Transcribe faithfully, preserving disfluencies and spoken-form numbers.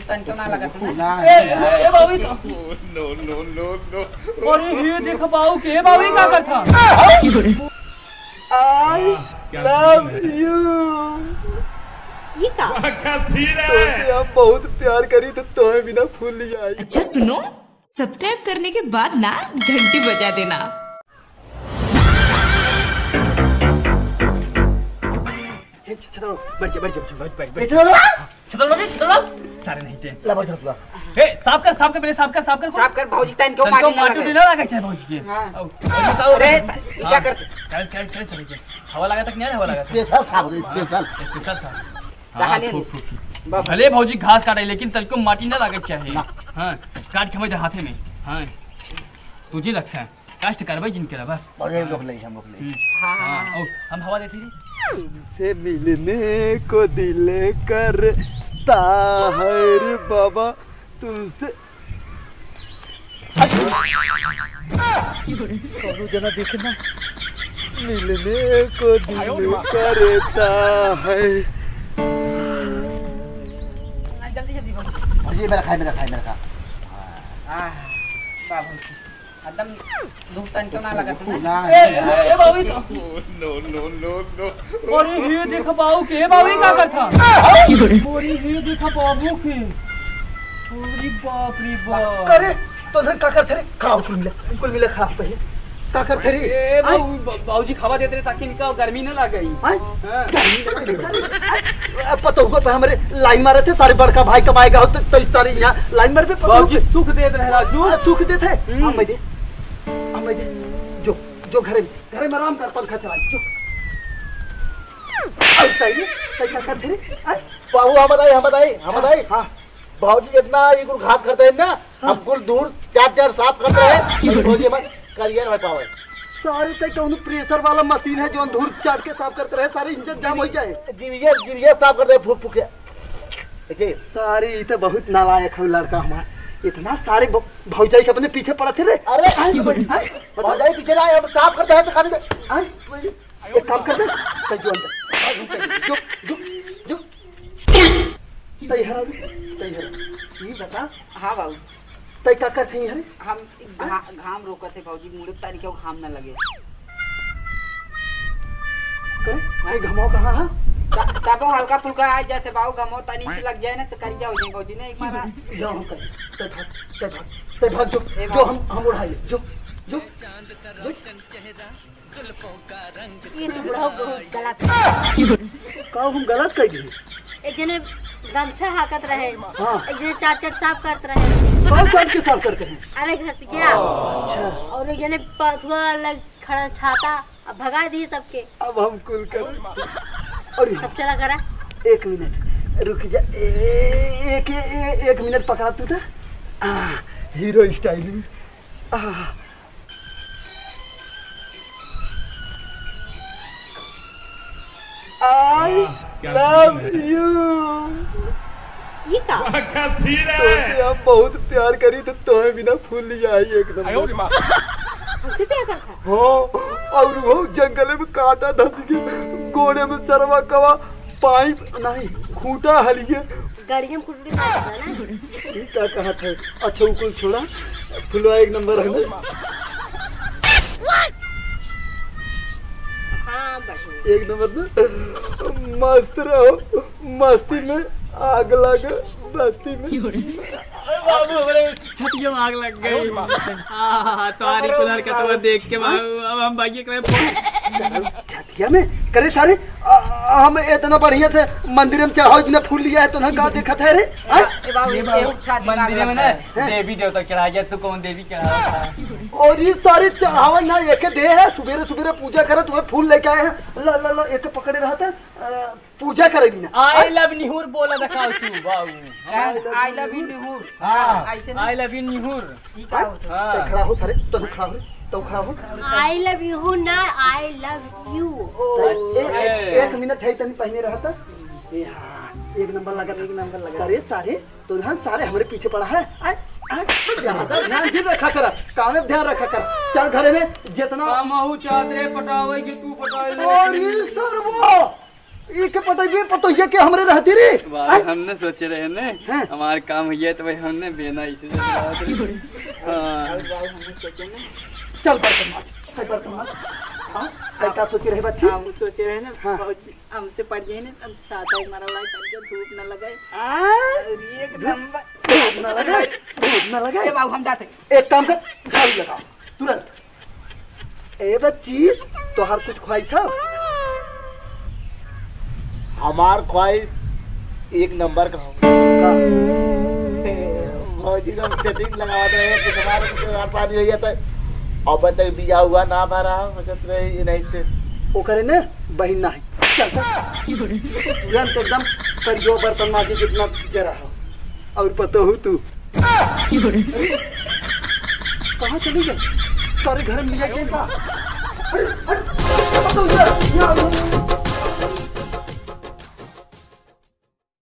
तन क्यों ना लगत है? ना। ए, ए, ए, बाबू, ई का? No, no, no, no। अरे, ये देख बाबू के, बाबू, ई का करत ह? I love you। ये का? वाह, क्या सीन है। तोसे हम बहुत प्यार करी, तो तोहे बिना फूल लिया आई। अच्छा सुनो, subscribe करने के बाद ना घंटी बजा देना। ए, छ-, छतरो, बैठ जा, बैठ जा, बैठ, बैठ, बैठ। ए, छतरो! छतरो, बैठ, छतरो! सारे नहीं थे। ला, बैठ, ला। ए, साफ कर, साफ कर, पहले साफ कर, साफ कर। साफ कर, भौजी, तन क्यों तन क्यों माटी ना माटी लगे? ना लगे चाहे भौजी के। हाँ। अब, अब बताओ। अरे, हाँ। ई का करत? कर, कर, कर, सर, के। हवा लगा तक नहीं आया, हवा लगा तक? Special साफ, special। हाँ, special साफ। हाँ, कहाँ ले फूक, ली? फूक, फूक। बाप। भले भौजी घास काटे, लेकिन तन क्यों माटी ना लगे चाहे। ना। हाँ, काट के हमें दे हाथे में। हाँ, तुझे लगता है। कष्ट करबै जिनके ला बस। अरे, रोक ले, हम रोक ले। हम्म। हाँ, हाँ, हाँ, हाँ। और हम हवा देते रही। तुमसे मिलने को दिल करता है रे बाबा, तुमसे। कौनो जना देखे ना, मिलने को दिल करता है। जल्दी, जल्दी, बाबू। और ये मेरा खाए, मेरा खाए, मेरा खा। हाँ, बाबू। एकदम धूप तन क्यों ना लगत है? ना। ए, ए, ए, बाबू, ई का? No, no, no, no। अरे, ये देख बाबू के, बाबू, ई का करत ह? अरे, ये देख बाबू के। अरे, बाप रे बाप। अरे, तो इधर का करत रे? खड़ा हो, कुल मिला, कुल मिला खड़ा हो पहले। का करत रे? ए, आय? बाबू, बा-, बाबूजी खावा देत रहे ताकि इनका गर्मी ना लगे। आय? हाँ। गर्मी ना लगे, सारे। आय, पतोहू पे हमरे line मारत है, सारे बड़का भाई कमाएगा हो, तो, तो सारे यहाँ line मार पे पतोहू बाबूजी पे। सुख देत रहे, राजू। हाँ, सुख देत है। हम्म। हम दे। हम दे। जो, जो घरे में, घरे में आराम कर, पंखा चलाई, जो। अरे, तई, तई का करत रे? आय? बाबू, हम बताई, हम बताई, हम हाँ, बताई। हाँ। बाबूजी जितना ये कुल घास करते हैं ना, हाँ। हम कुल धूर चाट चाट साफ करते हैं, लेकिन बाबूजी हमारे करियर में पावे। सारे तई कौनो pressure वाला मशीन है, जौन धूर चाट के साफ करते रहे, सारे engine jam हो जाए। जीविये, जीविये साफ करते हैं, फूक फूक के। देखिए। सारे, ई तो बहुत नालायक है लड़का हमार। इतना सारे भ-, भौजाई के अपने पीछे पड़त है रे। अरे, आय, आय, बताओ। भौजाई पीछे ना आए, हम साफ करते हैं तो खाली दे। आय, एक काम कर दे, तै जो अंदर, जो, जो, जो, तै हरा, तै हरा। ई बता। हाँ बाबू। तै का करत है हरे? हम घा-, घाम रोकत है बाबूजी, मुड़े तारी के घाम ना लगे। करे? हाँ। ये घमाव कहाँ है? त-, तबो हल्का फुल्का आ जाते बाबू, घमाव तनी से लग जाए ना तो करिया हो जाए बाबूजी ना एक बार। जाओ हम कर, तै भाग, तै भाग, तै भाग जो, ए जो बाबू। हम, हम उड़ाए, जो, जो, जो। ये तो बुढ़ऊ बहुत गलत है। का हम गलत कह दिए? एक जने गमछा हाकत रहे, हाँ। एक जने चाट चाट साफ करत रहे। का चाट के साफ करते हैं? अरे घसिया। अच्छा। और एक जने पथुआ लग खड़ा छाता, अब भगा दिए सबके। अब हम कुल कर। अरे अब चला करा। एक मिनट रुक जा, ए, एक, ए, एक मिनट पकड़ा तू तो। आ, हीरो style में। आ, I love you। ये का? वाह, क्या सीन है। तोसे हम बहुत प्यार करी, तो तोहे बिना फूल लिया आई एकदम। हमसे प्यार करता? हाँ, और वो जंगल में कांटा धस के गोड़े में सरवा कवा पाइप नहीं, खूंटा हलिए। गाड़िया में कुटुरी मारता ना। ई का कहत है? अच्छा, वो कुल छोड़ा, फुलवा एक नंबर है ना? हाँ, बढ़िया। एक नंबर ना? मस्त रहो, मस्ती में आग लगे बस्ती में। अरे बाबू, हमरे छतिया में आग लग गई। हाँ, हाँ, हाँ, तुम्हारी कुल हरकतवा देख के बाबू, अब हम भागिए करे। छतिया में? करे सारे, आ, हम इतना बढ़िया से मंदिर में चढ़ाओ, इतना फूल लिया है, तो ना का देखत है रे? हाँ? ए बाबू, ये ये बाबू, छाती में आग मंदिर में लग ना गई। देवी देवता चढ़ा गया, तू कौन देवी चढ़ावा था? और ये सारे चढ़ावा ना, एक दे है, सुबेरे सुबेरे पूजा करे, तुम्हें फूल लेके आए हैं, ला ला ला, एक पकड़े रहता है, अ, पूजा करे भी ना। I love निहुर बोला था का तू बाबू? I love you निहुर। हाँ। ऐसे नहीं। I love you निहुर। ई का होता है? हाँ। तो खड़ा हो सारे, तो खड़ा हो रे, तो खड़ा हो। I love you ना, I love you। तो ए-, ए-, एक मिनट है, तनी पहने रहा था। ए हाँ, एक नंबर लगा था। एक नंबर लगा। अरे सारे, तो ध्यान सारे हमरे पीछे पड़ा है। आए, आए, ज्यादा ध्यान भी रखा करा, काम में ध्यान रखा करा। चल घरे में जितना काम आहू चाहत रहे पटावे के तू पटावे ले। अरे सरवा, ई के पटइबे, पतोहिया के हमरे रहती रे। बाबू, हैं? हमने सोचे रहे ने, हैं? हमार काम हुई है तो भाई हमने बेना इसे से लगावत रहे। हाँ। बाबू, हमने सोचे ने। चल बर्तन माज, चल बर्तन माज। हाँ, तै का सोचे रहे बच्ची? हम सोचे रहे ना, हाँ। बाबूजी, हमसे पड़ जाए ना, हम छाता ही मारा लाई करके धूप न लगे। आ? और एक नंबर। धूप न लगे, धूप न लगे। ए बाबू, हम जाते। एक काम कर, झाड़ू लगा तुरंत। ए बच्ची, तोहार कुछ ख्वाहिश है? हमार ख्वाहिश एक नंबर का हो। का? भौजी, हम सेटिंग लगावत रहे कि तुम्हारे कुछ रात पानी हो गया था, अब तक बिया हुआ ना भरा, सोचत रहे ये नहीं से। ओकरे ने बहिन ना है। चल, चल। तुरंत एकदम करियो बर्तन माजे जितना जरा हो। और पतोहू तू। कहाँ चली गई? सारे घर में लिया गया का? अरे, हट, पतोहू, यहाँ, यहाँ।